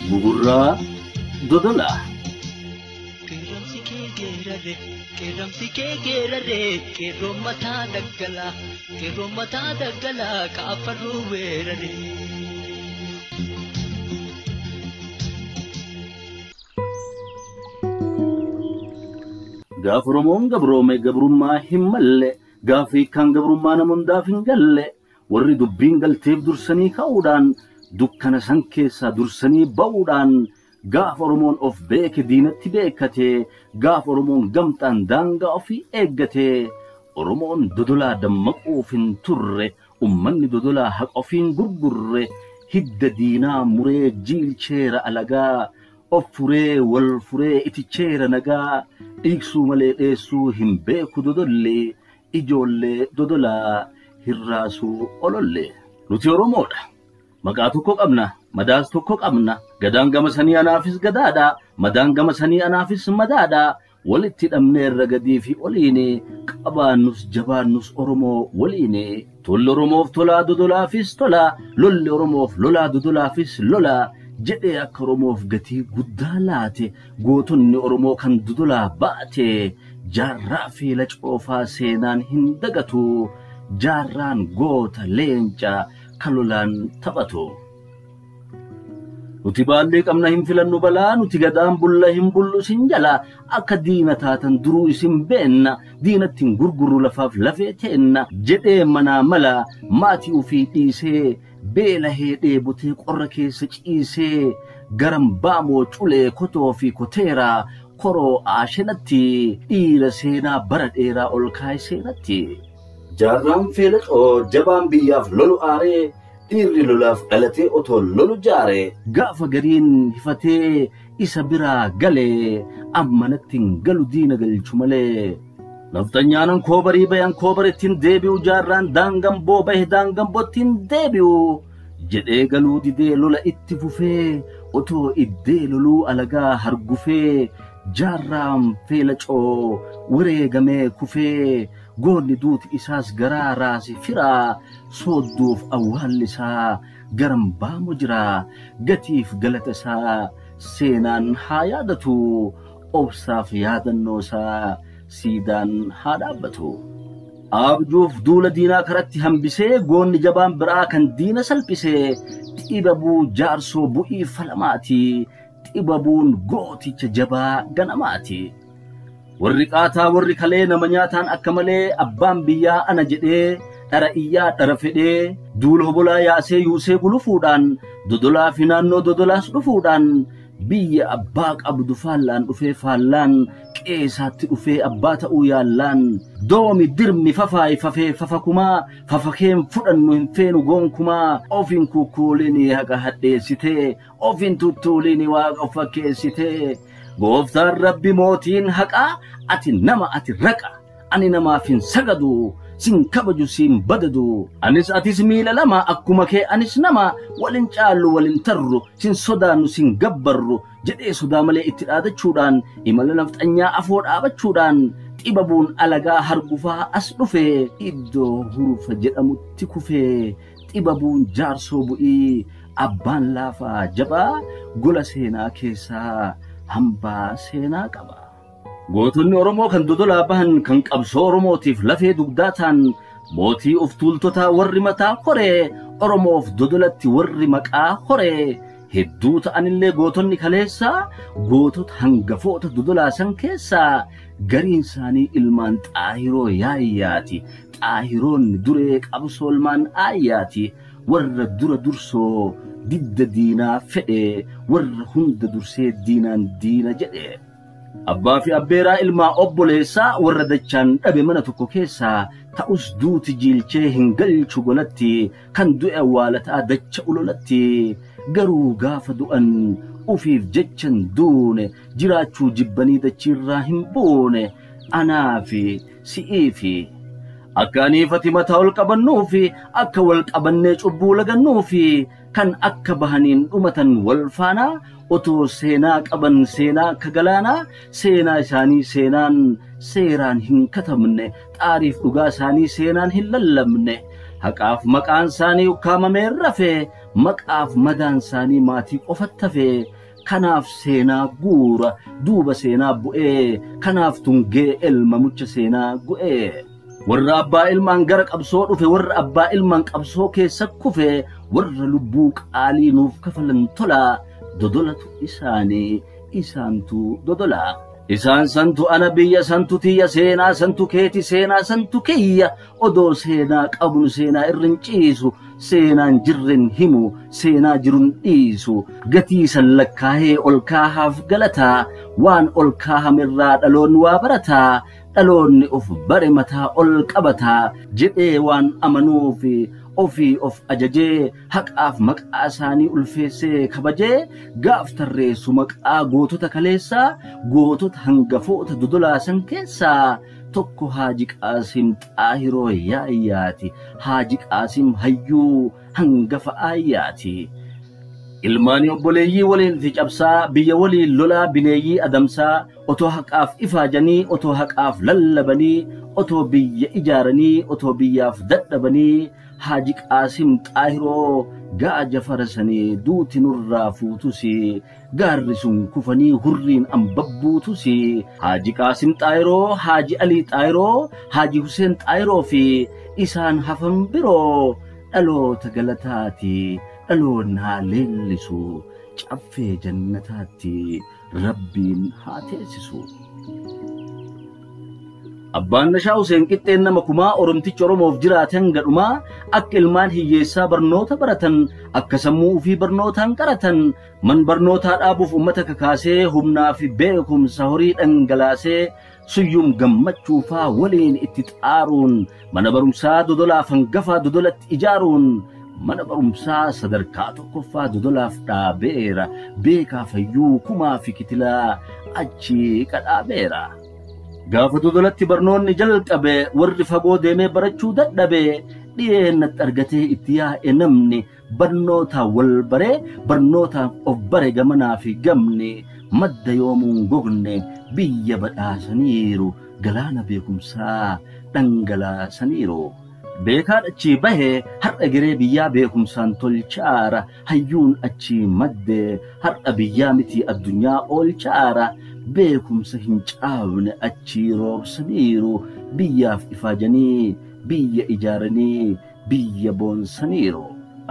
Gugurraa Dodolaa. Qeerransi kee geerarre, qeerransi kee geerarre, qeerroon mataa daggalaa, qeerroon mataa daggalaa kaafarruu weerare. Gaafa Oromoon gabroome gabrummaa hin malle, gaafa hiikkaan gabrummaa nama hundaaf hin galle, warri dubbiin galteef dursanii ka'uudhaan, dukkana san keessaa dursanii ba'uudhaan, gaafa Oromoon of beeke diinatti beekkate, gaafa Oromoon gamtaan daangaa ofii eeggate, Oromoon Dodolaa dammaquuf hin turre, ummanni Dodolaa haqa ofiin gurgurre, hidda diinaa muree jiilcheera alagaa, of furee wal furee iticheera nagaa, dhiigsuu malee dheessuu hin beeku Dodolli, ijoollee Dodolaa hirraasuu ololle. Nuti Oromoodha. Maqaa tokko qabna, madaas tokko qabna, gadaan gama sanii anaafis gadaadha, madaan gama sanii anaafis madaadha, walitti hidhamneerra gadii fi oliini, qabaannus jabaannus Oromoo waliini. Tolli Oromoof tolaa Dodolaafis tola, lolli Oromoof lolaa Dodolaafis lola, jedhee akka Oromoof gatii guddaa laate, gootonni Oromoo kan Dodolaa baate, Jaarraa fi Lacoofaa seenaan hin dagatu, Jaarraan goota leenca kan lolaan taphatu. Nuti baallee qabna hin filannu balaa, nuti gadaan bulla hin bullu isin jala, akka diina taatan duruu isin beenna, diinatti hin gurgurru lafaaf lafee teenna, jedhee manaa mala maatii ofii dhiisee, beelahee dheebotee qorra keessa ciisee, garan baamoo culee kotoo fi koteeraa, koroo aashenatti, dhiira seenaa bara dheeraa ol kaa'e seenatti. Jaarraan Feelacoo jabaan biyyaaf lolu aaree, dhiirri lolaaf dhalatee otoo lolu jaare, gaafa gariin hifatee isa biraa galee, amma natti hin galu diina galchu malee. Nafxanyaanan koobarii bayan koobarittiin deebi'u, jaarraan daangan boo bahe daangan bottiin deebi'u, jedhee galuu didee lola itti fufee, otoo iddee loluu alagaa hargufee, Jaarraan Feelacoo wareegamee kufee, goonni duuti isaas garaa raase firaa, soodduuf awwaalli isaa garan baamu jira, gatiif galata isaa seenaan haa yaadatu, obsaaf yaadannoo isaa siidaan haa dhaabbatu. Abjuuf duula diinaa karatti hambisee, goonni jabaan biraa kan diina salphisee, Xibabuu Jaarsoo bu'ii falamaati, Xibabuun gooticha jabaa ganamaati. Warri qaataa warri kalee nama nyaataan akka malee abbaan biyyaa ana jedhee dhara iyyaa dhara fedhee duula hobolaa yaasee yuusee gulufuudhaan Dodolaa fi naannoo Dodolaas dhufuudhaan biyya abbaa qabdu faallaan dhufee faallaan qeesaatti dhufee abbaa ta'uu yaallaan doomi dirmi fafaayi fafee fafa kumaa fafa keen fudhannu hin feenu gonkumaa ofin kukkuulini haqa hadheessitee ofin tuttuulini waaqa of fakkeessitee gooftaan rabbi mootiin haqaa ati nama ati raqa ani namaaf hin sagadu sin kabaju siin badadu anis atis miila lama akkuma kee anis nama walin caallu walin tarru sin sodaannu sin gabbarru jedhee sodaa malee itti dhaadachuudhaan imala nafxanyaa afoo dhaabachuudhaan Xibabuun alagaa hargufaa as dhufe iddoo Hurufa jedhamutti kufe Xibabuun Jaarsoo bu'ii abbaan laafaa jabaa gola seenaa keessaa hambaa seenaa qaba. Gootonni Oromoo kan Dodolaa bahan kan qabsoo Oromootiif lafee dugdaa ta'an mootii of tuultotaa warri mataa horee Oromoof Dodolatti warri maqaa horee hedduu ta'anillee gootonni kaleessaa gootota hangafoota Dodolaa san keessaa gariin isaanii ilmaan Xaahiroo Yaayyaati. Xaahiroonni duree qabsoo ilmaan Aayyaati. Warra dura dursoo didda diinaa fedhe warra hunda dursee diinaan diina jedhe. Abbaa fi abbeeraa ilmaa obboleessaa warra dachaan dhabe mana tokko keessaa ta'us duuti jiilchee hin galchu golatti kan du'e awwaalataa dacha ulolatti garuu gaafa du'an ufiif jechan duune jiraachuu jibbanii dachiirraa hin buune anaa fi si'ii fi akka aniifati mataa ol qabannuu fi akka wal qabannee cubbuu lagannuu fi kan akka bahaniin dhumatan wal faanaa otoo seenaa qaban seenaa akka galaanaa seenaa isaanii seenaan seeraan hin katabne xaariif dhugaa isaanii seenaan hin lallabne haqaaf maqaan isaanii ukkaamamee rafe maqaaf madaan isaanii maatii qofatti hafe Kanaaf seenaa guura duuba seenaa bu'ee kanaaf tungee elma mucha seenaa gu'ee. Warra abbaa ilmaan gara qabsoo dhufe, warra abbaa ilmaan qabsoo keessa kufe, warra lubbuu qaalii nuuf kafalan tola, dodolatu isaanii isaantu dodola. Isaan santu ana biyya santu tiyya seenaa santu keeti seenaa santu kiyya odoo seenaa qabnu seenaa irra hin ciisu seenaan jirren himu seenaa jirun dhiisu gatii san lakkaahee ol kaahaaf galataa waan ol kaahamerraa dhaloonni waa barataa dhaloonni of bare mataa ol qabataa jedhee waan amanuuf ofii of ajajee haqaaf maqaa isaanii ulfeessee kabajee gaaf tarreessu maqaa gootota kaleessaa gootota hangafoota dodolaa san keessaa tokko Haaji Qaasim Xaahiroo Yaayyaati. Haaji Qaasim hayyuu hangafa aayyaati. Ilmaanii obboleeyyii waliin fi cabsaa biyya waliin lolaa bineeyyii adamsaa otoo haqaaf ifaajanii otoo haqaaf lallabanii otoo biyya ijaaranii otoo biyyaaf dadhabanii Haaji Qaasim Xaahiroo gaaja farasanii duuti nurraa fuutusi gaarri sun kufanii hurriin ambabbuutusi Haaji Qaasim Xaahiroo Haaji Alii Xaahiroo Haaji Huseen Xaahiroo fi isaan hafan biroo dhaloota galataati dhaloonni haa leellisu caffee jannataatti rabbiin haa teessisu. Abbaan Nashaa Huseen qixxeen nama kumaa Oromticha Oromoof jiraatan gadhumaa akka ilmaan hiyyeessaa barnoota baratan akka sammuu ofii barnootaan qaratan man barnootaa dhaabuuf uummata kakaasee humnaa fi beekumsa horii dhangalaasee suyyum gammachuufaa waliin itti xaaruun mana barumsaa dodolaaf hangafaa dodolatti ijaaruun mana barumsaa sadarkaa tokkoffaa dodolaaf dhaabeera beekaa fayyuu kumaa fi kitilaa achi qadhaabeera. Gaafa dodolatti barnoonni jalqabe warri fagoo deemee barachuu dadhabe dhiyeennatti argatee itti yaa'e namni barnootaan wal baree barnootaan of bare gamanaa fi gamni madda yoomuun gogne biyya badhaasaniiru galaana beekumsaa dhangalaasaniiru. Beekaan achii bahee har'a geree biyyaa beekumsaan tolchaara hayyuun achii madde har'a biyyaa miti addunyaa oolchaara beekumsa hin caabne achii roobsaniiru biyyaaf ifaajanii biyya ijaaranii biyya boonsaniiru.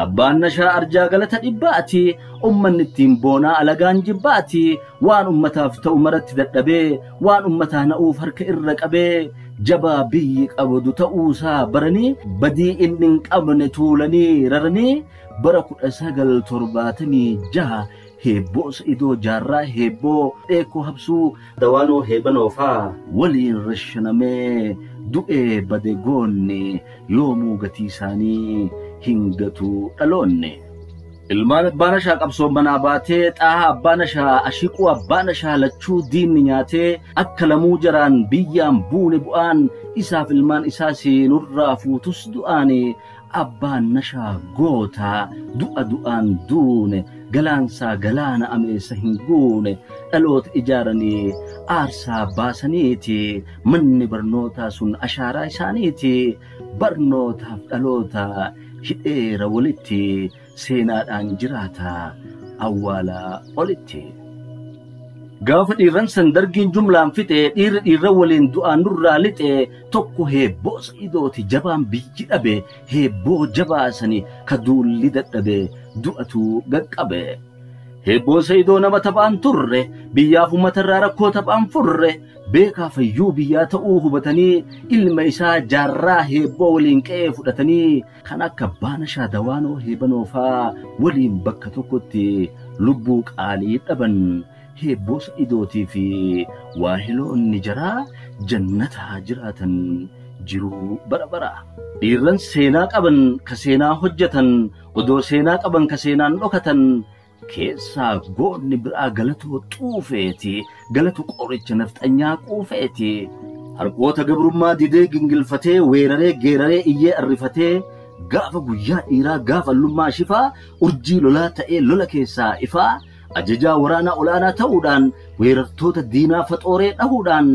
Abbaan Nashaa arjaa galata dhibbaati ummanni ittiin boonaa alagaan jibbaati waan ummataaf ta'u maratti dadhabee waan ummataa na'uuf harka irra qabee jabaa biyyi qabdu ta'uusaa baranii badii inni hin qabne tuulanii raranii bara 1976 heebboo Sa'idoo Jaarraa heebboo dheekoo habsuu dawaanoo heebanoofaa waliin rashanamee du'ee bade goonni yoomuu gatii isaanii hin gatu dhaloonne. Ilmaan Abbaa Nashaa qabsoo manaa baatee xaahaa Abbaa Nashaa ashiquu Abbaa Nashaa lachuu diinni nyaatee akka lamuu jaraan biyyaan buune bu'aan isaaf ilmaan isaas nurraa fuutus du'aani Abbaan Nashaa gootaa du'a du'aan duune galaansaa galaana ameessa hin guune dhaloota ijaaranii aarsaa baasaniiti manni barnootaa sun ashaaraa isaaniiti barnootaaf dhaloota hidheera walitti seenaadhaan jiraata awwaalaa olitti. Gaafa dhiirran san dargiin jumlaan fixe dhiirri dhiirra waliin du'aan nurraa lixe tokko heebboo Sa'idooti jabaan biyyi dhabe heebboo jabaasani ka duulli dadhabe du'atu gaqqabe. Heebboo Sa'idoo nama taphaan turre biyyaaf uummatarraa rakkoo taphaan furre beekaa fayyuu biyyaa ta'uu hubatanii ilma isaa jaarraa heebboo waliin qe'ee fudhatanii kan akka Abbaa Nashaa Dawaanoo Heebanoofaa waliin bakka tokkotti lubbuu qaalii dhaban heebboo Sa'idootii fi waahiloonni jaraa jannataa jiraatan jiruu bara bara. Dhiirran seenaa qaban ka seenaa hojjetan odoo seenaa qaban ka seenaan dhokatan keessaa goonni biraa galatoo xuufeeti galatu qoricha nafxanyaa quufeeti. Harqoota gabrummaa didee gingilfatee weeraree geeraree iyyee arrifatee gaafa guyyaa dhiiraa gaafa allummaa shifaa urjii lolaa ta'ee lola keessaa ifaa ajajaa waraanaa olaanaa ta'uudhaan weerartoota diinaa faxooree dhahuudhaan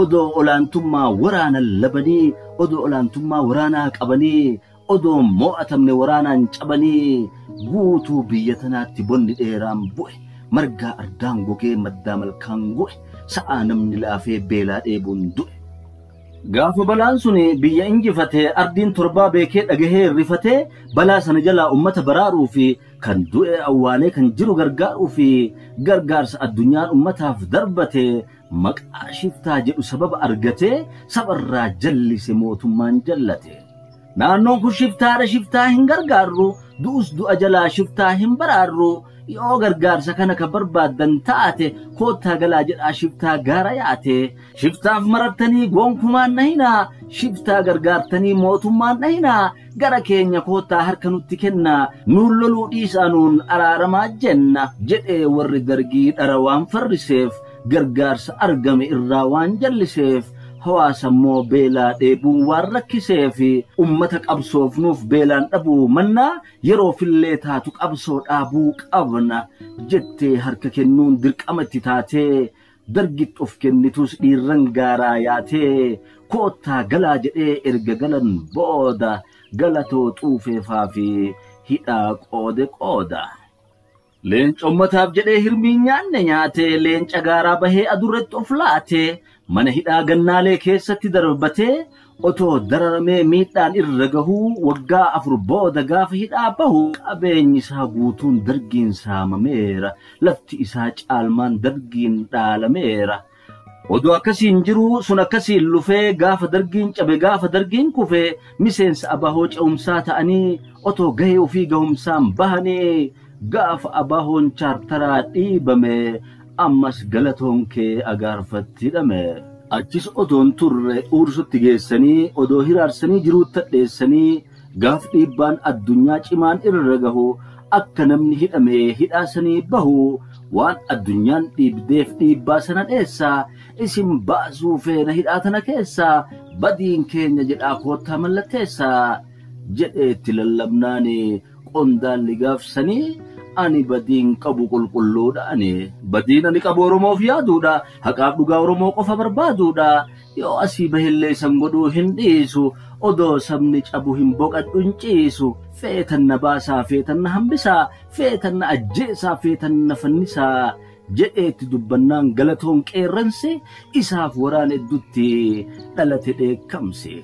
odoo olaantummaa waraana labanii odoo olaantummaa waraanaa qabanii odoo mo'atamne waraanaan cabanii guutuu biyya tanaatti bonni dheeraan bu'e Margaa ardaan gogee maddaa malkaan gu'e sa'aa namni laafee beelaa dheebuun du'e. Gaafa balaan sun biyya injifatee ardiin torbaa beekee dhagahee rifatee balaa sana jalaa ummata baraaruu fi kan du'e awwaalee kan jiru gargaaruu fi gargaarsa addunyaan ummataaf darbate maqaa shiftaa jedhu sababa argatee sabarraa jallise mootummaan jallate. Naannoon kun shiftaadha shiftaa hin gargaarru du'us du'a jalaa shiftaa hin baraarru yoo gargaarsa kana ka barbaaddan taate koottaa galaa jedhaa shiftaa gaara yaate shiftaaf marartanii gonkumaan nahinaa shiftaa gargaartanii mootummaan nahinaa gara keenya koottaa harka nutti kennaa nuun loluu dhiisaa nuun araaramaa jenna jedhee warri dargii dhara waan farriseef gargaarsa argame irraa waan jalliseef hawaasa immoo beelaa dheebuun waan rakkiseef ummata qabsoofnuuf beelaan dhabuu mannaa yeroo fillee taatu qabsoo dhaabuu qabna jettee harka kennuun dirqama itti taatee dargitti of kennitus dhiirran gaaraa yaatee koottaa galaa jedhee erga galan booda galatoo xuufeefaa fi hidhaa qoode qooda. Leenca ummataaf jedhee hirmiin nyaanne nyaatee leenca gaaraa bahee adurratti of laatee mana hidhaa gannaalee keessatti darbatee otoo dararamee miidhaan irra gahuu waggaa 4 booda gaafa hidhaa bahu qabeenyi isaa guutuun dargiin saamameera lafti isaa caalmaan dargiin dhaalameera. Oduu akkasiin jiru sun akkasiin lufee gaafa dargiin cabe gaafa dargiin kufee miseensa abahoo ce'umsaa ta'anii otoo gahee ofii gahumsaan bahanii gaafa abahoon chaartaraa dhiibame ammas galatoon kee agaarfatti hidhame. Achis otoon turre uursutti geessanii odoo hiraarsanii jiruutti hadheessanii gaaf dhiibbaan addunyaa cimaan irra gahu akka namni hidhame hidhaasanii bahu waan addunyaan dhiibdeef dhiibbaa sana dheessaa isin baasuu feena hidhaa tana keessaa badiin keenya jedhaa koottaa mallatteessaa jedheetti lallabnaani qondaalli gaafsanii ani badiin qabu qulqulluudha ani badiin ani qabu Oromoof yaaduudha haqaaf dhugaa Oromoo qofa barbaaduudha yoo asii bahillee san godhuu hin dhiisu odoo sabni cabu hin boqadhu hin ciisu feetan na baasaa feetan na hambisaa feetan na ajjeesaa feetan na fannisaa jedheetti dubbannaan galatoon qeerranse isaaf waraana iddutti dhalate dheekkamse.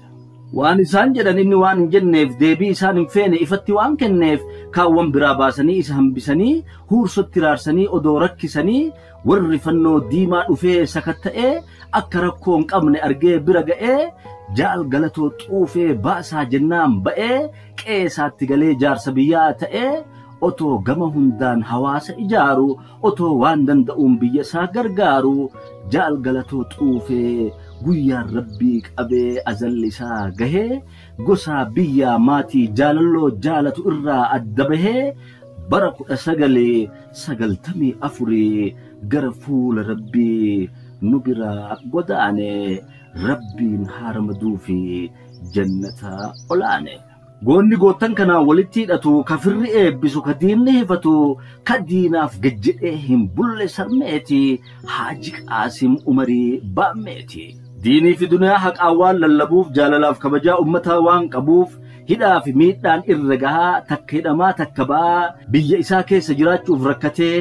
Waan isaan jedhan inni waan hin jenneef deebii isaan hin feene ifatti waan kenneef kaawwan biraa baasanii isa hambisanii huursotti raarsanii odoo rakkisanii warri fannoo diimaa dhufee sakatta'ee akka rakkoo hin qabne argee bira ga'ee jaal galatoo xuufee baasaa jennaan ba'ee qeesaatti galee jaarsa biyyaa ta'ee otoo gama hundaan hawaasa ijaaru otoo waan danda'uun biyya isaa gargaaru jaal galatoo xuufee guyyaan rabbii qabee azalli isaa gahee gosaa biyyaa maatii jaalalloo jaalatu irraa adda bahee bara 1994 gara fuula rabbii nu biraa godaane rabbiin haaramaduu fi jannata olaane. Goonni goottan kanaa walitti hidhatu ka firri eebbisu ka diinni hifatu ka diinaaf gajjedhee hin bulle sarmeeti Haaji Qaasim Umarii Baammeeti. Diinii fi duniyaa haqaa waan lallabuuf jaalalaaf kabajaa ummataa waan qabuuf hidhaa fi miidhaan irra gahaa takka hidhamaa takka ba'aa biyya isaa keessa jiraachuuf rakkatee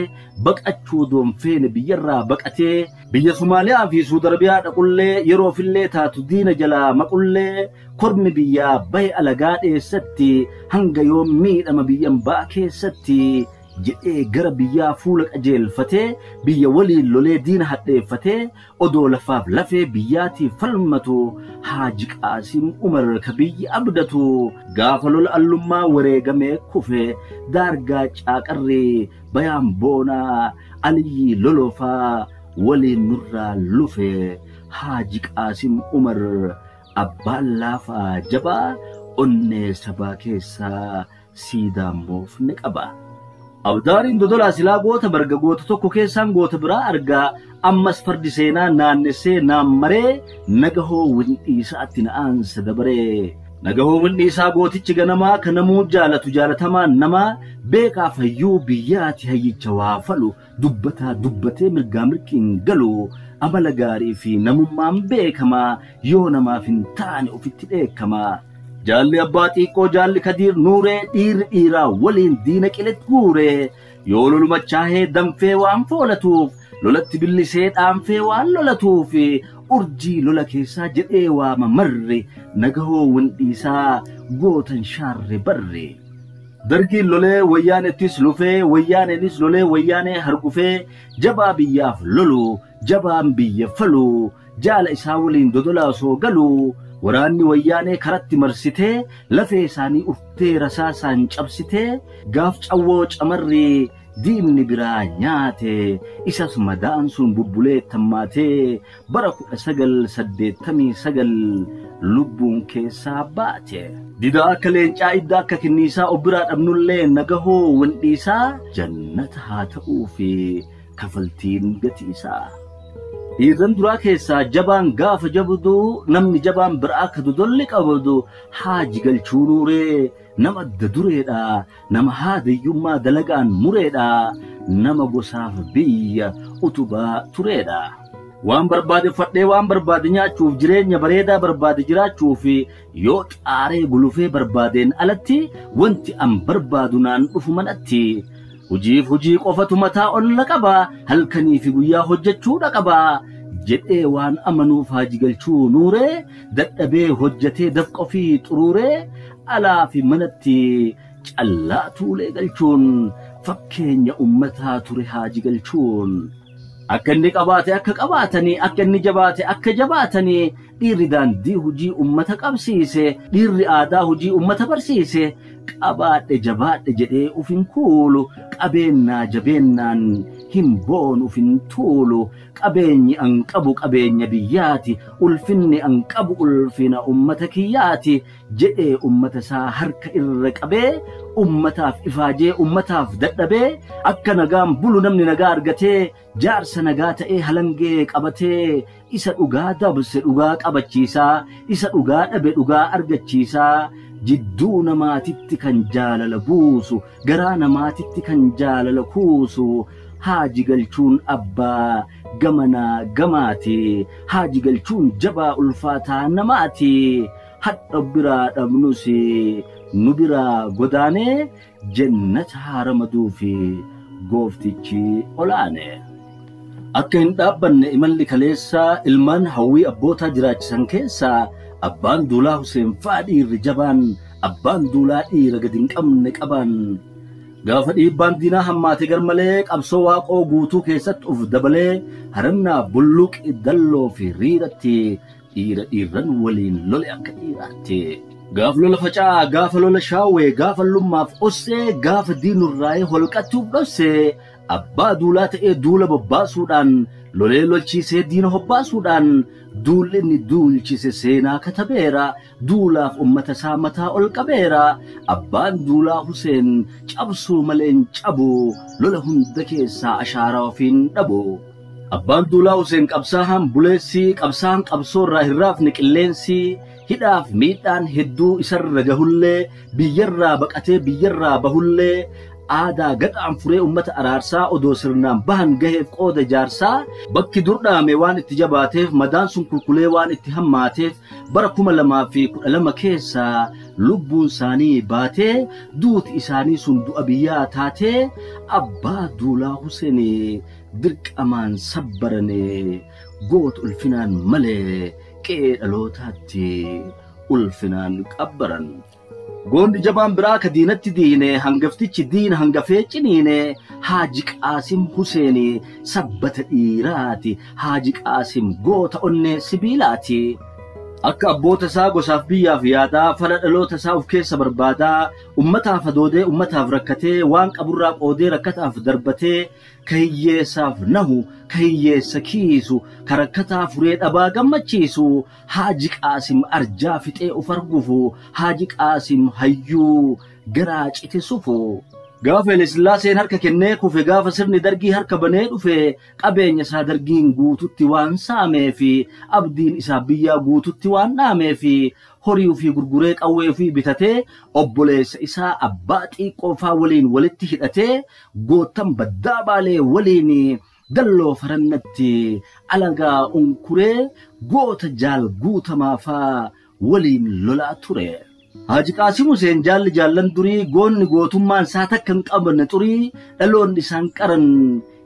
baqachuu doonfeene biyyarraa baqatee biyya Somaaliyaa fi Suudi Arabiyaa dhaqullee yeroofillee taatu diina jalaa maqullee kormi biyyaa bahe alagaa dheessatti hanga yoom miidhama biyyan ba'a keessatti jedhee gara biyyaa fuula qajeelfatee biyya waliin lolee diina hadheeffatee odoo lafaaf lafee biyyaatiif falmatu Haaji Qaasim Umar ka biyyi abdatu gaafa lola allummaa wareegamee kufe daargaa caaqarree bayaan boonaa Aliyyi lolofaa waliin nurraa lufe Haaji Qaasim Umar abbaan laafaa jabaa onnee sabaa keessaa siidaa moofne qaba. Abdaariin dodolaa silaa goota barga goota tokko keessaan goota biraa argaa ammas fardi seenaa naannessee naammaree nagahoo windhiisaatti na'aansa dabaree. Nagahoo windhiisaa gootichi ganamaa kan namuu jaalatu jaalatamaan namaa beekaaf hayyuu biyyaati hayyicha waa falu dubbataa dubbatee mirgaa mirqiin galu amala gaarii fi namummaan beekamaa yoo namaaf hin taane ofitti dheekkamaa. Jaalli abbaa xiiqqoo jaalli Kadiir Nuuree dhiirri dhiiraa waliin diina qiletti guuree yoo lolumachaahee danfee waan foolatuuf lolatti billisee dhaanfee waan lolatuuf urjii lola keessaa jedhee waama marre nagahoo windhiisaa gootan shaarre barre. Dargiin lolee wayyaanettis lufee wayyaaneenis lolee wayyaanee hargufee jabaa biyyaaf lolu jabaan biyya falu jaala isaa waliin dodolaa osoo galu waraanni wayyaanee karatti marsitee lafee isaanii urtee rasaasaan cabsitee gaaf cawwoo camarri diinni biraa nyaate isas madaan sun bubbulee tammaatee bara 1989 lubbuun keessaa baate. Didaa akka leencaa idda akka kinniisaa of biraa dhabnullee nagahoo windhiisaa jannata haa ta'uu fi kafaltiin gatiisaa. Dhiirran duraa keessaa jabaan gaafa jabdu namni jabaan biraa akka dodolli qabdu Haaji Galchuu Nuuree nama adda dureedha nama haadayyummaa dalagaan mureedha nama gosaaf biyya utubaa tureedha. Waan barbaade uffadhee waan barbaade nyaachuuf jireenya bareedaa barbaade jiraachuuf yoo xaaree gulufee barbaadeen alatti wanti an barbaadu naan dhufu manatti. Hojiif hojii qofatu mataa ol na qaba halkanii fi guyyaa hojjechuudha qaba jedhee waan amanuuf Haaji Galchuu Nuuree dadhabee hojjetee dafqa ofii xuruuree alaa fi manatti callaa tuulee galchuun fakkeenya ummataa ture Haaji Galchuun. Akka inni qabaate akka qabaatanii akka inni jabaate akka jabaatanii dhiirri daandii hojii ummata qabsiise dhiirri aadaa hojii ummata barsiise qabaadhe jabaadhe jedhee uf hin kuulu qabeennaa jabeennaan hin boonu uf hin tuulu qabeenyi an qabu qabeenya biyyaati ulfinni an qabu ulfina ummata kiyyaati jedhee ummata isaa harka irra qabee ummataaf ifaajee ummataaf dadhabee akka nagaan bulu namni nagaa argatee jaarsa nagaa ta'ee halangee qabatee isa dhugaa dabse dhugaa qabachiisaa isa dhugaa dhabe dhugaa argachiisaa jidduu namaatitti kan jaalala buusu garaa namaatitti kan jaalala kuusu Haaji Galchuun abbaa gamanaa gamaati Haaji Galchuun jabaa ulfaataa namaati hadha biraa dhabnus nu biraa godaanee jannata haaramaduu fi gooftichi olaane. Akka hin dhaabbanne imalli kaleessaa ilmaan hawwii abbootaa jiraachisan keessaa abbaan duulaa Huseen faa dhiirri jabaan abbaan duulaa dhiira gadi hin qabne qaban. Gaafa dhiibbaan diinaa hammaate garmalee qabsoo waaqoo guutuu keessatti uf dabalee harannaa bulluqi dalloo fi riiratti dhiira dhiirran waliin lole akka dhiiraatti. Gaafa lola faca'aa gaafa lola shaawwee gaafa lummaaf ossee gaafa diinurraa'ee holqatti uf dhossee abbaa duulaa ta'ee duula bobbaasuudhaan lolee lolchiisee diina hobbaasuudhaan duulli inni duulchise seenaa katabeera duulaaf ummata isaa mataa ol qabeera abbaan duulaa Huseen cabsuu malee hin cabu lola hunda keessaa ashaaraa ofiin dhabu. Abbaan duulaa Huseen qabsaa'aan buleessi qabsaa'aan qabsoo irraa hin raafne qilleensi hidhaaf miidhaan hedduu isarra gahullee biyyarraa baqatee biyyarraa bahullee aadaa gadhaan furee ummata araarsaa odoo sirnaan bahan gaheef qooda jaarsaa bakki dur dhaame waan itti jabaateef madaan sun kulkulee waan itti hammaateef bara 2012 keessa lubbuun isaanii baatee duuti isaanii sun du'a biyyaa taatee abbaa duulaa Huseen dirqamaan sabbarane goota ulfinaan malee qe'ee dhalootaatti ulfinaan qabbaran. Goonni jabaan biraa ka diinatti diine hangaftichi diina hangafee ciniine Haaji Qaasim Huseen sabbata dhiiraati Haaji Qaasim goota onnee sibiilaati. Akka abboota isaa gosaaf biyyaaf yaadaa fala dhaloota isaa of keessa barbaadaa ummataaf adoodee ummataaf rakkatee waan qaburraa qoodee rakkataaf darbatee ka hiyyeessaaf nahu ka hiyyeessa kiisu ka rakkataa furee dhabaa gammachiisu Haaji Qaasim arjaa fixee of argufu Haaji Qaasim hayyuu garaa cite sufu. Gaafa Haile-Sillaaseen harka kennee kufe gaafa sirni dargii harka banee dhufe qabeenya isaa dargiin guututti waan saamee fi abdiin isaa biyyaa guututti waan dhaamee fi horii ofii gurguree qawwee ofii bitatee obboleessa isaa abbaa xiiqqoofaa waliin walitti hidhatee goottan baddaa baalee waliin dalloo farannatti alagaa unkuree goota jaal guutamaafaa waliin lolaa ture. Haaji Qaasim Huseen jaalli jaallan durii goonni gootummaan isaa takka hin qabne xurii dhaloonni isaan qaran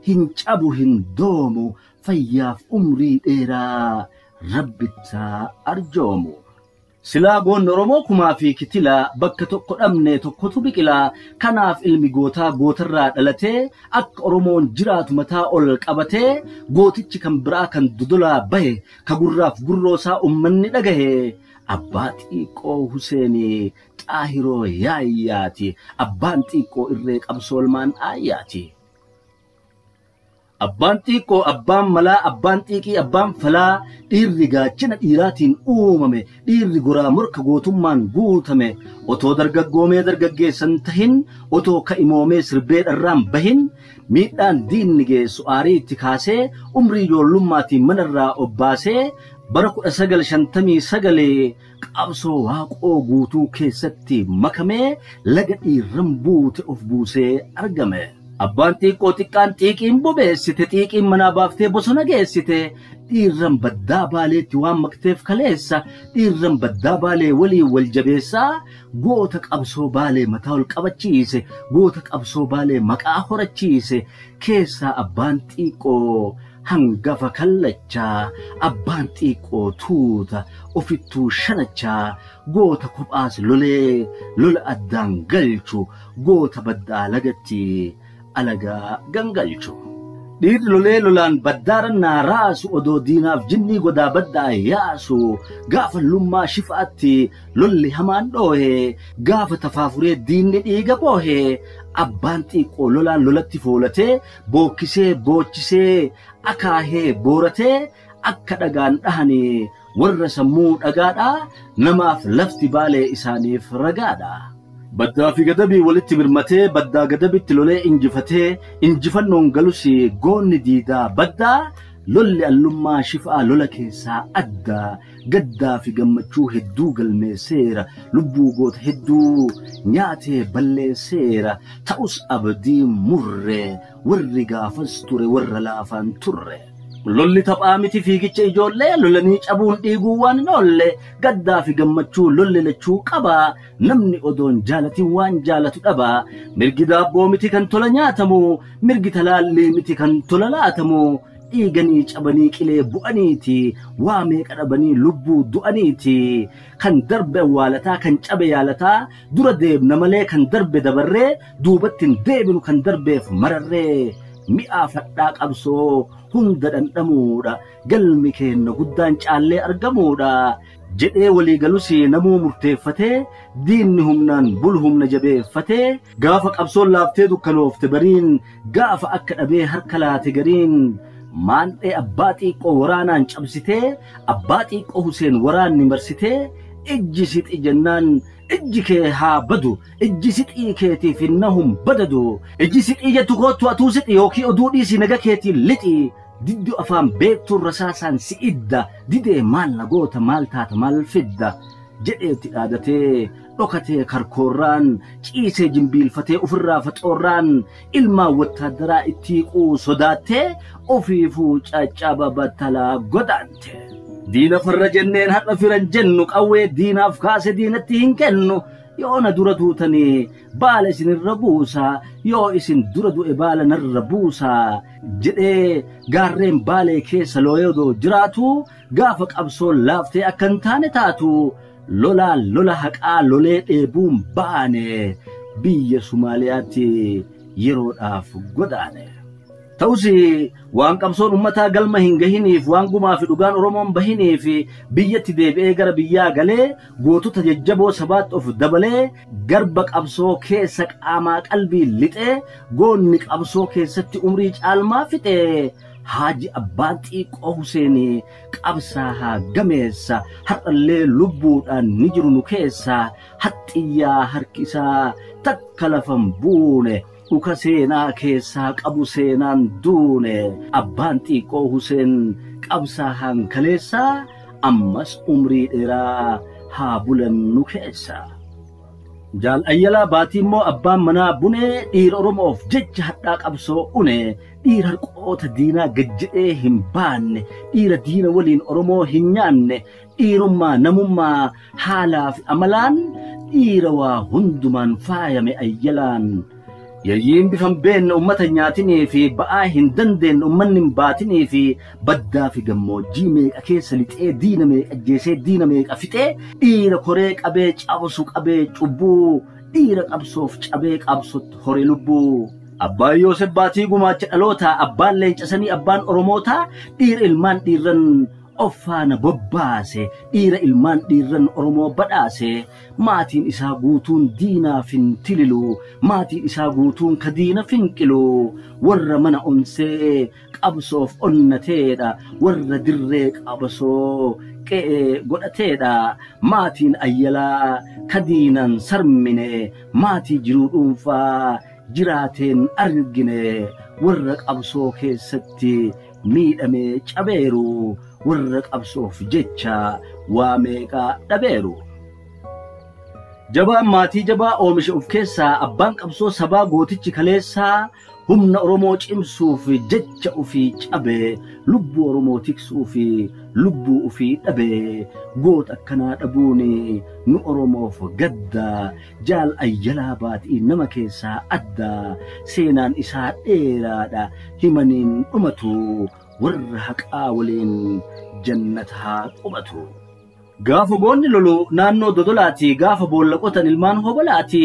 hin cabu hin doomu fayyaaf umrii dheeraa rabbittaa arjoomu. Silaa goonni Oromoo kumaa fi kitilaa bakka tokko dhabne tokkotu biqilaa kanaaf ilmi gootaa gootarraa dhalatee akka Oromoon jiraatu mataa ol qabatee gootichi kan biraa kan dodolaa bahe ka gurraaf gurroosaa ummanni dhagahe abbaa xiiqoo Huseenii Xaahiroo Yaayyaati abbaan xiiqoo irree qabsoo ilmaan aayyaati. Abbaan xiiqoo abbaan malaa abbaan xiiqii abbaan falaa dhiirri gaachana dhiiraatiin uumame dhiirri goraa morka gootummaan guutame otoo dargaggoomee dargaggeessan tahin otoo ka'imoomee sirbee dharraan bahin miidhaan diinni geessu aarii itti kaasee umrii ijoollummaatiin manarraa obbaasee bara 1959 qabsoo waaqoo guutuu keessatti makamee laga dhiirran buute of buusee argame. Abbaan xiiqoo xiqqaan xiiqiin bobeessite xiiqiin manaa baaftee bosona geessite dhiirran baddaa baaleetti waan makteef kaleessa dhiirran baddaa baalee waliin wal jabeessaa goota qabsoo baalee mataa ol qabachiise goota qabsoo baalee maqaa horachiise keessaa abbaan xiiqoo hangafa kallachaa abbaan xiiqoo tuuta ofittuu shanachaa goota kophaas lolee lola addaan galchu goota baddaa lagatti alagaa gangalchu. Dhiirri lolee lolaan baddaarannaa raasu odoo diinaaf jinnii godaa baddaa yaasu gaafa lummaa shifaatti lolli hamaan dhoohe gaafa tafaafuree diinni dhiiga boohe abbaan xiiqoo lolaan lolatti foolatee bookkisee boochisee akaahee booratee akka dhagaan dhahanii warra sammuu dhagaadhaa namaaf lafti baalee isaaniif ragaadha. Baddaa fi gadabii walitti birmatee baddaa gadabitti lolee injifatee injifannoon galus goonni diidaa baddaa lolli allummaa shifaa lola keessaa addaa gaddaa fi gammachuu hedduu galmeesseera lubbuu goota hedduu nyaatee balleesseera ta'us abdii murre warri gaafas ture warra laafaan turre. Lolli taphaa miti fiigicha ijoollee lolanii cabuun dhiiguu waan hin oolle gaddaa fi gammachuu lolli lachuu qabaa namni odoon jaalatin waan jaalatu dhabaa mirgi daabboo miti kan tola nyaatamu mirgi talaallii miti kan tola laatamu dhiiganii cabanii qilee bu'aniiti waa meeqa dhabanii lubbuu du'aniiti kan darbe awwaalataa kan cabe yaalataa dura deemna malee kan darbe dabarree duubatti hin deebinu kan darbeef mararree. Mi'aa fadhaa qabsoo hunda dhandhamuudha galmi keenna guddaan caallee argamuudha jedhee walii galus namuu murteeffatee diinni humnaan bulu humna jabeeffatee gaafa qabsoon laaftee dukkanoofte bariin gaafa akka dhabee harka laate gariin maandhee abbaa xiiqoo waraanaan cabsitee abbaa xiiqoo Huseen waraanni marsitee ijji sixi jennaan ijji kee haa badu ijji sixii keetiif innahum badadu ijji sixii jettu koottu atuu sixi yookiin oduu dhiisi naga keetiin lixi diddu afaan beektuun rasaasaan si idda didee maal na goota maal taata maal fidda jedheetti dhaadatee dhokatee karkoorraan ciisee jimbiilfatee ofirraa faxoorraan ilmaan wattaaddaraa itti hiiquu sodaattee ofiifuu caccaba battalaa godaante. Diina farra jenneen har'a firan jennu qawwee diinaaf kaase diinatti hin kennu yoo na dura duutanii baala isinirra buusaa yoo isin dura du'e baala narra buusaa jedhee gaarreen baalee keessa looyodoo jiraatu gaafa qabsoon laaftee akka hin taane taatu lolaan lola haqaa lolee dheebuun baane biyya Sumaaliyaatti yeroodhaaf godaane. Ta'us waan qabsoon uummataa galma hin gahiniif waan gumaa fi dhugaan Oromoon bahiniif biyyatti deebi'ee gara biyyaa galee gootota jajjaboo sabaatti of dabalee garba qabsoo keessa qaamaa qalbii lixee goonni qabsoo keessatti umrii caalmaa fixee Haaji Abbaan Xiiqoo Huseenii qabsaa haa gameessa har'allee lubbuudhaan ni jiru nu keessa haxxiyyaa harki isaa takka lafan buune. Dhuka seenaa keessaa qabu seenaan duune abbaan xiiqoo Huseen qabsaa hankaleessaa ammas umrii dheeraa haa bulan nu keessa. Jaal Ayyalaa Baatii immoo abbaan manaa bunee dhiira Oromoof jecha hadhaa qabsoo une dhiira harqoota diinaa gad jedhee hin baanne dhiira diina waliin Oromoo hin nyaanne dhiirummaa namummaa haalaa fi amalaan Dhiira waa hundumaan faayame Ayyalaan. Yayyiin bifan beenne ummata nyaatinii fi ba'aa hin dandeenye ummanni hin baatinii fi baddaa fi gammoojjii meeqa keessa lixee diina meeqa ajjeesee diina meeqa fixee dhiira koree qabee cabsu qabee cubbuu dhiira qabsoof cabee qabsotti hore lubbuu. Abbaan Yoosef Baatii gumaacha dhalootaa abbaan leencasanii abbaan Oromootaa dhiira ilmaan dhiirran of faana bobbaase dhiira ilmaan dhiirran Oromoo badhaase maatiin isaa guutuun diinaaf hin tililu maatiin isaa guutuun ka diina finqilu warra mana onsee qabsoof onnateedha warra dirree qabsoo qe'ee godhateedha maatiin Ayyalaa ka diinaan sarmine maatii jiruu dhuunfaa jiraateen argine warra qabsoo keessatti miidhamee cabeeru warra qabsoof jecha waa meeqaa dhabeeru. Jabaan maatii jabaa oomisha of keessaa abbaan qabsoo sabaa gootichi kaleessaa humna Oromoo cimsuuf jecha ofii cabe lubbuu Oromoo tiksuuf lubbuu ofii dhabe goota akkanaa dhabuun nu Oromoof gadda jaal Ayyalaa Baatii nama keessaa adda seenaan isaa dheeraadha himaniin dhumatu warra haqaa waliin jannata haa qubatu. Gaafa goonni lolu naannoo Dodolaati gaafa boolla qotan ilmaan hobolaati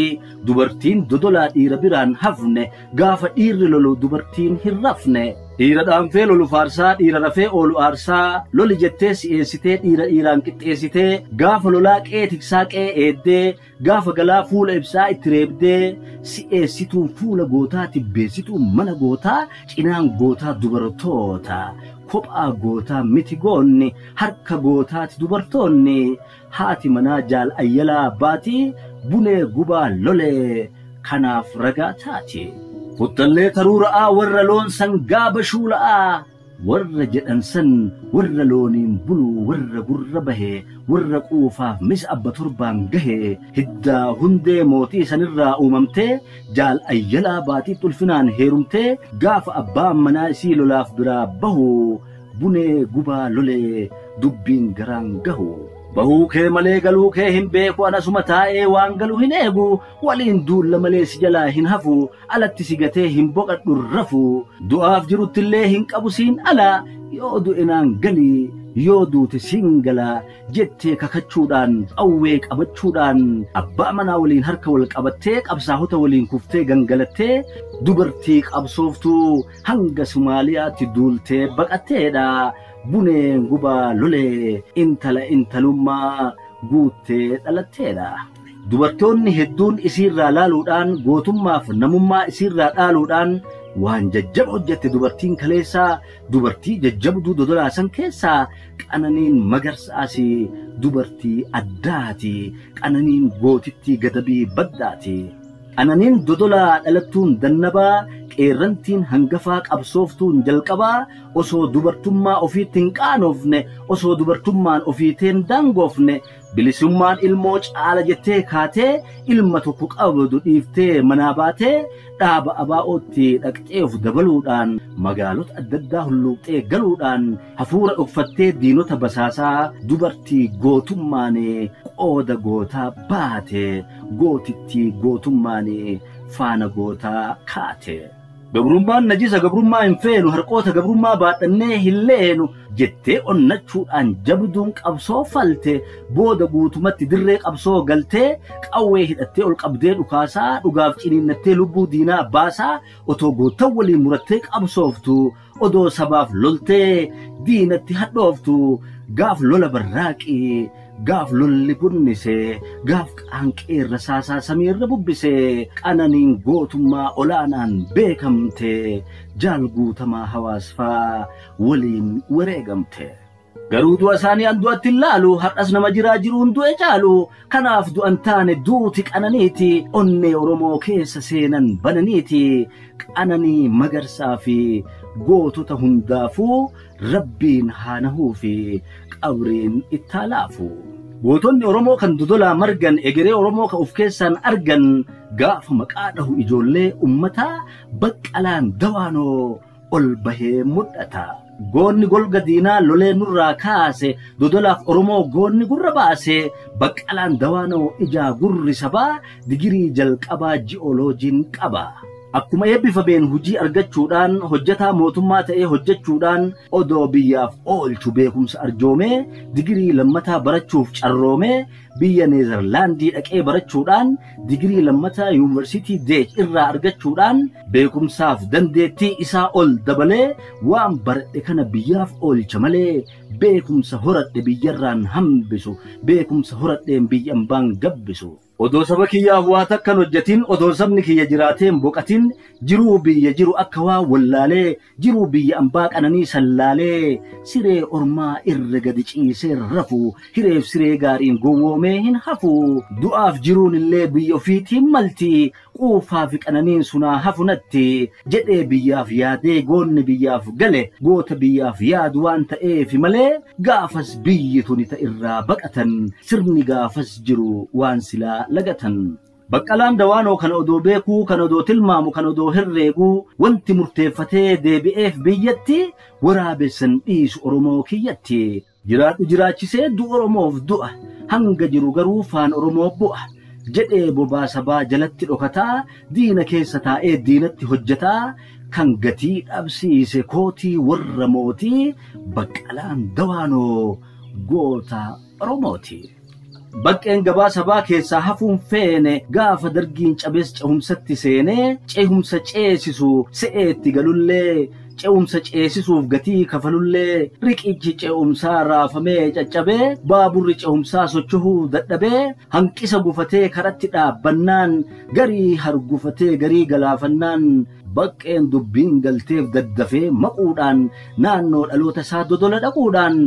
dubartiin Dodolaa dhiira biraan hafne gaafa dhiirri lolu dubartiin hin rafne dhiira dhaanfee lolu faarsaa dhiira rafee oolu aarsaa loli jettee si'eessitee dhiira dhiiraan qixxeessitee gaafa lolaa qe'ee tiksaa qe'ee eeddee gaafa galaa fuula ibsaa itti reebdee si'eessituun fuula gootaa tibbeessituun mana gootaa cinaan gootaa dubartoota. Kophaa gootaa miti goonni harka gootaati dubartoonni haati manaa jaal Ayyalaa Baatii bunee gubaa lolee kanaaf ragaa taati. Futtallee taruura'aa warra loon sangaa bashuula'aa warra jedhan san warra looniin bulu warra gurra bahe warra quufaaf misa abba torbaan gahe hiddaa hundee mootii sanirraa uumamtee jaal Ayyalaa Baatii ulfinaan heerumtee gaafa abbaan manaa isii lolaaf biraa bahu bunee gubaa lolee dubbiin garaan gahu. Bahuu kee malee galuu kee hin beeku anasuma taa'ee waan galu hin eegu waliin duulla malee si jalaa hin hafu alatti si gatee hin boqadhu rafu du'aaf jiruttillee hin qabu siin ala yoo du'e naan galii yoo duute siin gala jettee kakachuudhaan qawwee qabachuudhaan abbaa manaa waliin harka wal qabattee qabsaa'ota waliin kuftee gangalattee dubartii qabsooftuu hanga Somaaliyaatti duultee baqatteedha. Buneen gubaa lolee intala intalummaa guuttee dhalatteedha. Dubartoonni hedduun isiirraa laaluudhaan gootummaaf namummaa isiirraa dhaaluudhaan waan jajjaba hojjette dubartiin kaleessaa dubartii jajjabduu Dodolaa san keessaa Qananiin Magarsaas dubartii addaati. Qananiin gootittii gadabii baddaati. Qananiin Dodolaa dhalattuun dannabaa qeerrantiin hangafaa qabsooftuun jalqabaa osoo dubartummaa ofiitti hin qaanofne osoo dubartummaan ofiiteen daangoofne bilisummaan ilmoo caala jettee kaatee ilma tokko qabdu dhiiftee manaa baatee dhaaba abaa'ootti dhaqxee of dabaluudhaan magaalota adda addaa hulluuqxee galuudhaan hafuura dhokfattee diinota basaasaa dubartii gootummaan qooda gootaa baate gootittii gootummaan faana gootaa kaate. Gabrummaan najisa gabrummaa hin feenu harqoota gabrummaa baadhannee hin leenu jettee onnachuudhaan jabduun qabsoo falte booda guutumatti dirree qabsoo galtee qawwee hidhattee ol qabdee dhukaasaa dhugaaf ciniinnattee lubbuu diinaa baasaa otoo gootan waliin murattee qabsooftu odoo sabaaf loltee diinatti hadhooftu gaaf lola barraaqii gaaf lolli bunnise gaaf qaanqeerra saasaa samiirra bubbise Qananiin gootummaa olaanaan beekamte jaal Guutamaa Hawaasfaa waliin wareegamte. Garuu du'a isaanii an du'atti hin laalu har'as nama jiraa jiruun du'e caalu kanaaf du'an taane duuti Qananiiti onnee Oromoo keessa seenan bananiiti Qananii Magarsaa fi gootota hundaafuu rabbiin haanahuu fi qabriin ittaa laafu. Gootonni Oromoo kan Dodolaa margan egeree Oromoo kan of keessaan argan gaafa maqaa dhahu ijoollee ummataa Baqqalaan Dawaanoo ol bahee mul'ata. Goonni golga diinaa lolee nurraa kaase, Dodolaaf Oromoo goonni gurra baase. Baqqalaan Dawaanoo ijaa gurri sabaa, digirii jalqabaa ji'ooloojiin qaba. Akkuma eebbifameen hojii argachuudhaan, hojjetaa mootummaa ta'ee hojjechuudhaan, odoo biyyaaf oolchu beekumsa arjoomee, digirii lammataa barachuuf carroomee, biyya Neezerlaandii dhaqee barachuudhaan, digirii lammataa yuunivarsiitii Deech irraa argachuudhaan, beekumsaaf dandeettii isaa ol dabalee, waan baradhe kana biyyaaf oolcha malee beekumsa horadhe biyyarraan hambisu, beekumsa horadheen biyya ambaan gabbisu. Odoo saba kiyyaaf waa takkan hojjetin, odoo sabni kiyya jiraateen boqatin, jiruu biyya jiru akka waa wallaalee, jiruu biyya ambaa qananii sallaalee, siree ormaa irra gadi ciisee rafu, hireef siree gaariin gowwoomee hin hafu. Du'aaf jiruun illee biyya ofiitiin malti, quufaa fi qananiin sunaa hafu natti jedhee biyyaaf yaadee goonni biyyaaf gale, goota biyyaaf yaadu waan ta'eefi malee, gaafas biyyi tuni ta irraa baqatan, sirni gaafas jiru waan silaa lagatan. Baqqalaan Dawaanoo kana odoo beekuu, kan odoo tilmaamu, kan odoo herreeguu, wanti murteeffatee deebi'eef biyyatti waraabessan dhiisu Oromoo kiyyatti. Jiraadhu jiraachisee du'u Oromoof du'a, hanga jiru garuu faan Oromoo bu'a jedhee bobaa sabaa jalatti dhokataa, diina keessa taa'ee diinatti hojjetaa, kan gatii dhabsiise kootii warra mootii, Baqqalaan Dawaanoo goota Oromooti. Baqqeen gabaa sabaa keessaa hafuun feene, gaafa dargiin cabees cehumsatti seenee, cehumsa ceesisu se'eetti galullee, ce'umsa ceesisuuf gatii kafalullee, riqichi ce'umsaa raafamee caccabee, baaburri ce'umsaa socho'uu dadhabee, hanqisa gufatee karatti dhaabbannaan, garii hargufatee garii galaafannaan, baqqeen dubbiin galteef daddafee maquudhaan, naannoo dhaloota isaa Dodola dhaquudhaan,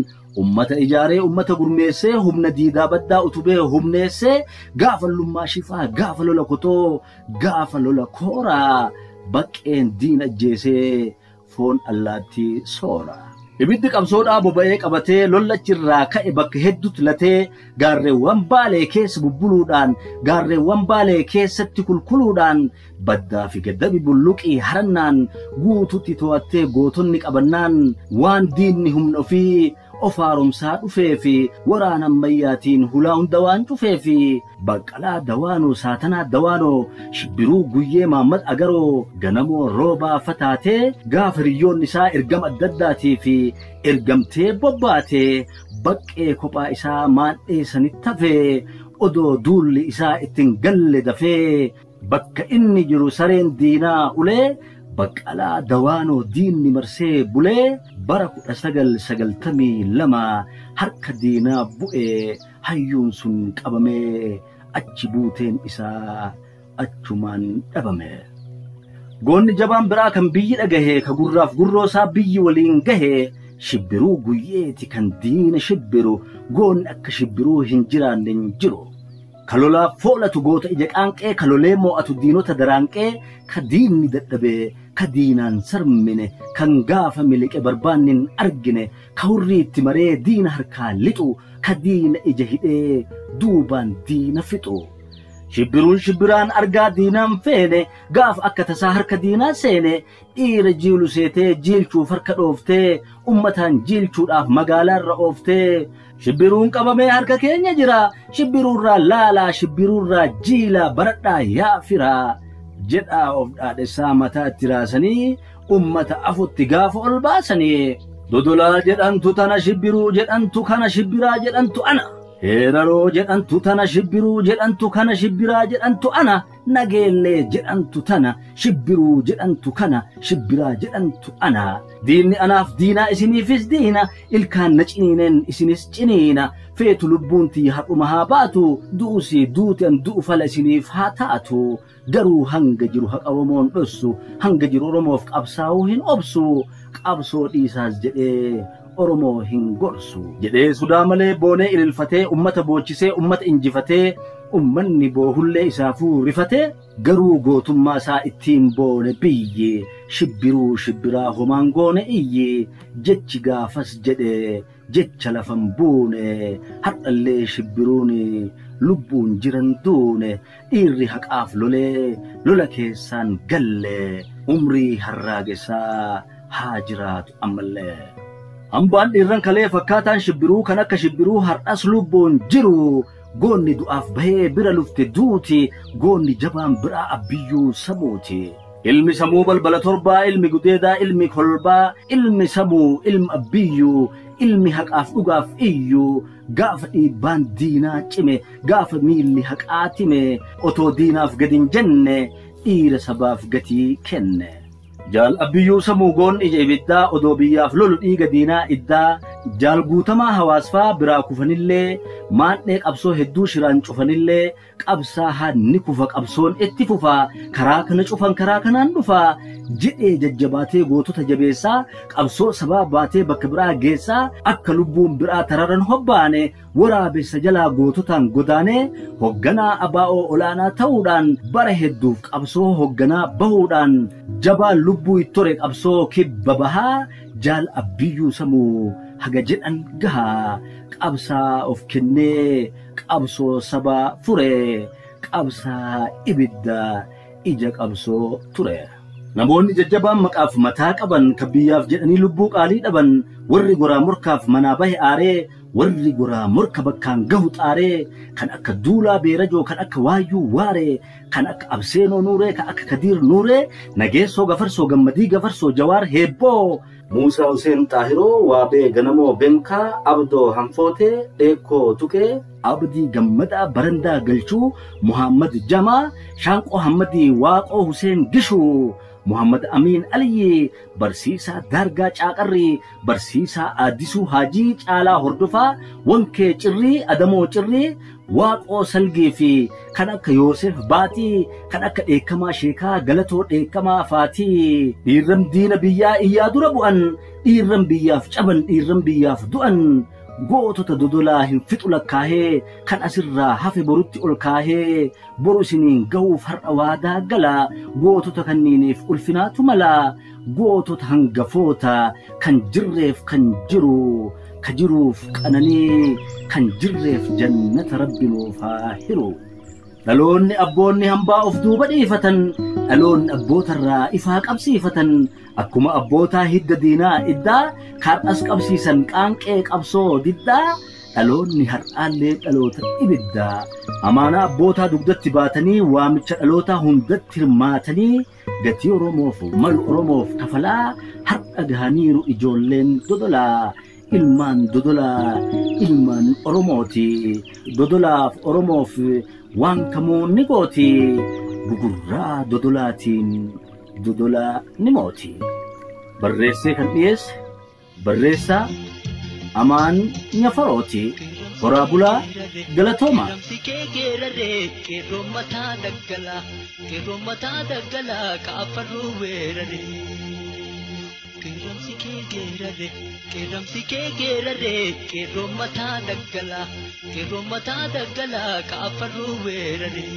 ummata ijaaree ummata gurmeessee, humna diidaa baddaa utubee humneessee, gaafa lummaa shifaa, gaafa lola kotoo, gaafa lola kooraa, baqqeen diina ajjeesee foon allaattii soora. Ibiddi qabsoodhaa boba'ee qabatee, lollachirraa ka'e bakka hedduutti latee, gaarreewwan Baalee keessa bubbuluudhaan, gaarreewwan Baalee keessatti kulkuluudhaan, baddaa fi gaddabi bulluqii harannaan guututti to'attee gootonni qabannaan, waan diinni humna ofii of haaromsaa dhufee fi waraana ammayyaatiin hulaa hunda waan cufee fi, Baqqalaa Dawaanoo, Saatanaa Dawaanoo, Shibbiruu Guyyee, Maammad Agaroo, Ganamoo Roobaa fataatee, gaafa hiriyyoonni isaa ergama adda addaatii fi ergamtee bobbaatee, baqqee kophaa isaa maadhee sanitti hafee, odoo duulli isaa ittiin galle dafee bakka inni jiru sareen diinaa ulee, Baqqalaa Dawaanoo diinni marsee bulee, bara 1992 harka diinaa bu'ee, hayyuun sun qabamee, achi buuteen isaa achumaan dhabame. Goonni jabaan biraa kan biyyi dhagahe, ka gurraaf gurroo isaa biyyi waliin gahe, Shibbiruu Guyyeeti kan diina shibbiru, goonni akka Shibbiruu hin jiraanne hin jiru. Ka lolaaf foolatu goota ija qaanqee, ka lolee moo'atu diinota daraanqee, ka diinni dadhabee, ka diinaan sarmine, kan gaafa miliqe barbaanni hin argine, ka hurriitti maree diina harkaa lixu, ka diina ija hidhee duubaan diina fixu. Shibbiruun shibbiraan argaa diinaan feene, gaafa akka tasaa harka diinaa seene, dhiira jiilu seetee jiilchuuf harka dhooftee, ummataan jiilchuudhaaf magaalaarra ooftee, Shibbiruun qabamee harka keenya jira, Shibbiruurraa laalaa, Shibbiruurraa jiilaa baradhaa yaa firaa jedhaa of dhaadhessaa mataa itti raasanii ummata afutti gaafa ol baasanii, Dodolaa jedhantu tana, Shibbiruu jedhantu kana, Shibbiraa jedhantu ana. Heeraroo jedhantu tana, Shibbiruu jedhantu kana, Shibbiraa jedhantu ana. Nageellee jedhantu tana, Shibbiruu jedhantu kana, Shibbiraa jedhantu ana. Diinni anaaf diinaa isiniifis diina, ilkaan na ciniineen isinis ciniina. Feetu lubbuun tiyya har'uma haa baatu, du'usi duuti an du'u fala isiniif haa taatu. Garuu hanga jiru haqa Oromoon dhossu, hanga jiru Oromoof qabsaa'uu hin obsu, qabsoo dhiisaas jedhee Oromoo hin gorsu. Jedhee sodaa malee boonee ililfatee, ummata boochisee, ummata injifatee, ummanni boohullee isaafuu rifatee, garuu gootummaa isaa ittiin boone biyyi, Shibbiruu Shibbiraa homaan goone iyyi, jechi gaafas jedhe jecha lafan buune, har'allee Shibbiruun lubbuun jiran duune, dhiirri haqaaf lolee lola keessaan galle, umrii harraagessaa haa jiraatu ammallee. Hambaan dhiirran kalee fakkaataan shibbiruu kan akka shibbiruu har'as lubbuun jiru. Goonni du'aaf bahee bira lufte duuti, goonni jabaan biraa Abbiyyuu Samuuti. Ilmi Samuu balbala torbaa, ilmi gudeedaa, ilmi kolbaa, ilmi Samuu, ilmi Abbiyyuu, ilmi haqaaf dhugaaf iyyuu, gaafa dhiibbaan diinaa cime, gaafa miilli haqaa time, otoo diinaaf gadi hin jenne, dhiira sabaaf gatii kenne. Jaal Abbiyyuu Samuu goon ija ibiddaa odoo biyyaaf lolu dhiiga diinaa iddaa, jaal Guutamaa Hawaasfaa biraa kufanillee, maadhee qabsoo hedduu shiraan cufanillee, qabsaa ni kufa qabsoon itti fufa, karaa kana cufan karaa kanaan dhufa jedhee jajjabaatee gootota jabeessaa, qabsoo sabaa baatee bakka biraa geessaa, akka lubbuun biraa tararan hobbaane waraabessa jalaa goototaan godaanee hogganaa abaa'oo olaanaa ta'uudhaan bara hedduuf qabsoo hogganaa bahuudhaan jabaa lubbuu ittore qabsoo kibba bahaa jaal Abbiyyuu Samuu haga jedhan gahaa, qabsaa of kennee qabsoo sabaa fure, qabsaa ibidda ija qabsoo ture. Namoonni jajjabaan maqaaf mataa qaban kan biyyaaf jedhanii lubbuu qaalii dhaban, warri goraa morkaaf manaa bahe aaree, warri goraa morka bakkaan gahu xaaree, kan akka Duulaa Beerajoo, kan akka Waayyuu Waaree, kan akka Abseenoo Nuuree, kan akka Kadiir Nuuree, Nageessoo Gafarsoo, Gammadii Gafarsoo, Jawaar Heebboo, Muusaa Huseen Xaahiroo, Waabee Ganamoo Benkaa, Abdoo Hanfootee, Dheekoo Tuqee, Abdii Gammadaa Barandaa Galchuu, Muhammad Jamaa, Shaanqoo Hammadii, Waaqoo Huseen Gishuu, Muhammad Amiin Aliyyi, Barsiisaa Daargaa Caaqarrii, Barsiisaa Addisuu Haajii Caalaa Hordofaa, Wankee Cirrii, Adamoo Cirrii, Waaqoo Salgii fi kan akka Yoosef Baatii, kan akka Dheekkamaa Sheekaa, Galatoo Dheekkamaa Faatii, dhiirran diina biyyaa iyyaa dura bu'an, dhiirran biyyaaf caban, dhiirran biyyaaf du'an, gootota Dodolaa hin fixu lakkaahee, kan asirraa hafe borutti ol kaahee, boru isiniin gahuuf har'a waadaa gala, gootota kanniiniif ulfinaatu mala, gootota hangafoota kan jirreef kan jiru, ka jiruuf qananii, kan jirreef jannata Rabbi nuuf haa hiru. Dhaloonni abboonni hambaa of duuba dhiifatan, dhaloonni abbootarraa ifaa qabsiifatan, akkuma abbootaa hidda diinaa iddaa, kaadhas qabsiisan qaanqee qabsoo diddaa, dhaloonni har'aallee dhaloota ibiddaa. Amaanaa abbootaa dugdatti baatanii, waamicha dhalootaa hundatti hirmaatanii, gatii Oromoof malu Oromoof kafalaa har'a gahaniiru ijoolleen Dodolaa. Ilmaan Dodolaa ilmaan Oromooti. Dodolaaf Oromoof waan kamuu ni gooti. Gugurraa Dodolaatiin Dodolaa ni mooti. Barreessee kan dhiyeesse barreessaa Amaan Nyafarooti. Horaa bulaa, galatooma. Qeerramsi kee geeraree, qeerroo mataa daggalaa, qeerroo mataa daggalaa kaaffarruu weeraree. Qeerramsi kee geeraree, qeerramsi kee geeraree, qeerroo mataa daggalaa, qeerroo mataa daggalaa kaaffarruu weeraree.